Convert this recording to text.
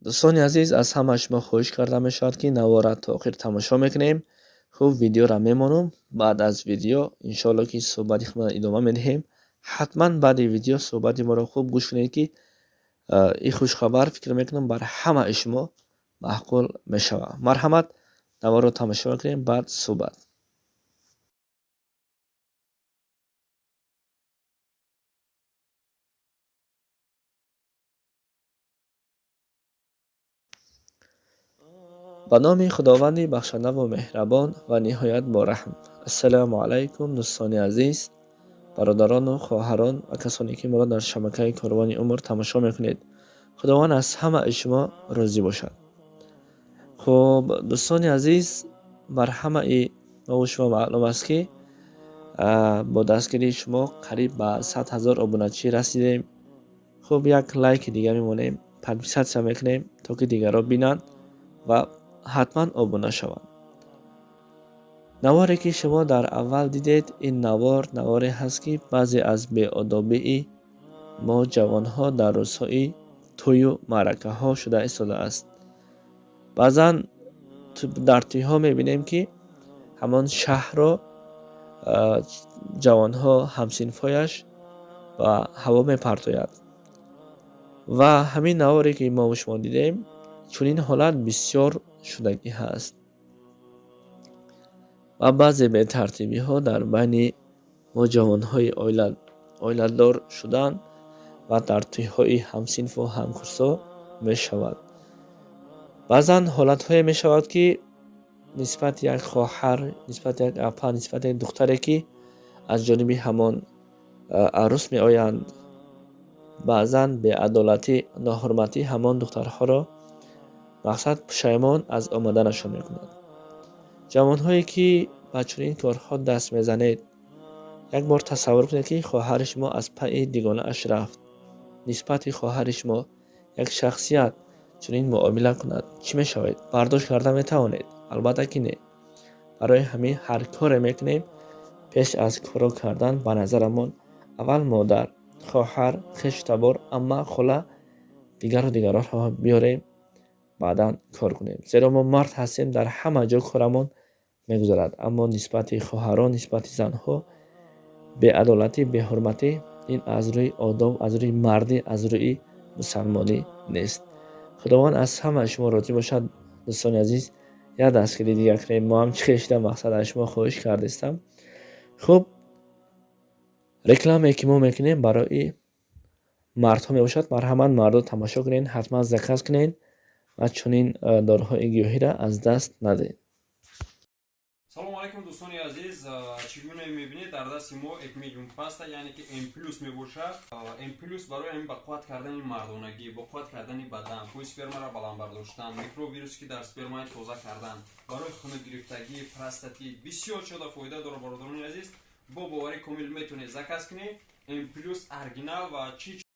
Дӯстони азиз, аз ҳама шумо хоҳиш карда мешавад, ки наворро то охир тамошо мекунем. Хуб, видеоро мемонам. Баъд аз видео иншоалло ки суҳбати худро идома медиҳем. Ҳатман баъди видео суҳбати моро хуб гӯш кунед, ки ин хушхабар фикр мекунам бар ҳамаи шумо маъқул мешавад. Марҳамат, наворро тамошо мекунем, баъд суҳбат. Ба номи Худованди бахшандаву меҳрабон ва ниҳоят бораҳм. Ассалому алайкум, дӯстони азиз, бародарону хоҳарон ва касоне ки моро дар шабакаи Корвони умр тамошо мекунед. Худованд аз ҳамаи шумо розӣ бошад. Хуб, дӯстони азиз, бар ҳамаи мову шумо маълум аст, ки бо дастгирии шумо қариб ба 100 000 обуначӣ расидем. Хуб, як лайки дига мемонем, подписаться мекунем, то ки дигарро бинанд ва ҳатман обуна шаванд. Наворе ки шумо дар аввал дидед, ин навор наворе ҳаст, ки баъзе аз беодобии мо ҷавонҳо дар рӯзҳои тӯю маъракаҳо шуда истодааст. Баъзан дар тӯйҳо мебинем, ки ҳамон шаҳрро ҷавонҳо ҳамсинфҳояш ба ҳаво мепартояд. Ва ҳамин наворе ки мо шумо дидем, чунин ҳолат бисёр шудагӣ ҳаст ва баъзе бетартибиҳо дар байни мо ҷавонҳои оиладор шудан ва дар тӯйҳои ҳамсинфу ҳамкурсҳо мешавад. Баъзан ҳолатҳое мешавад, ки нисбати як хоҳар, нисбати як апа, нисбати як духтаре, ки аз ҷониби ҳамон арӯс меоянд, баъзан беадолатӣ, ноҳурматӣ ҳамон духтарҳоро мақсад пушаймон аз омаданашон мекунад. Ҷавонҳое ки ба чунин корҳо даст мезанед, як бор тасаввур кунед, ки хоҳари шумо аз пайи дигонааш рафт. Нисбати хоҳари шумо як шахсият чунин муомила кунад, чӣ мешавед? Бардошт карда метавонед? Албатта ки не. Барои ҳамин ҳар коре мекунем, пеш аз корро кардан ба назарамон аввал модар, хоҳар, хешу табор, амма, хола, дигару дигаронро биёрем, баъдан кор кунем. Зеро мо мард ҳастем, дар ҳама ҷо корамон мегузарад, аммо нисбати хоҳарон, нисбати занҳо беадолатӣ, беҳурматӣ ин аз рӯи одоб, аз рӯи мардӣ, аз рӯи мусалмонӣ нест. Худованд аз ҳамаи шумо розӣ бошад. Дӯстони азиз, як дастгирии дигар кунем. Мо ҳам чӣ хел шуда мақсад аз шумо хоҳиш кардистам. Хуб, рекламае ки мо мекунем, барои мардҳо мебошад. Марҳамат, мардо, тамошо кунед, ҳатман заказ кунед ва чунин доруҳои гиёҳиро аз даст надиҳед. Салому алайкум, дӯстони азиз. Чӣ гуна мебинед, дар дасти мо Экмедиум паста, яъне ки М плюс мебошад. М плюс барои ҳамин ба қувват кардани мардонагӣ, бо қувват кардани бадан, бӯи спермаро баланд бардоштан, микровирус ки дар спермаи тоза кардан, барои хунукгирифтагӣ, простатит бисёр чода фоида дорад. Бародарони азиз, бо боварӣ комил метавонед заказ кунед. М плюс оригинал ва чӣ.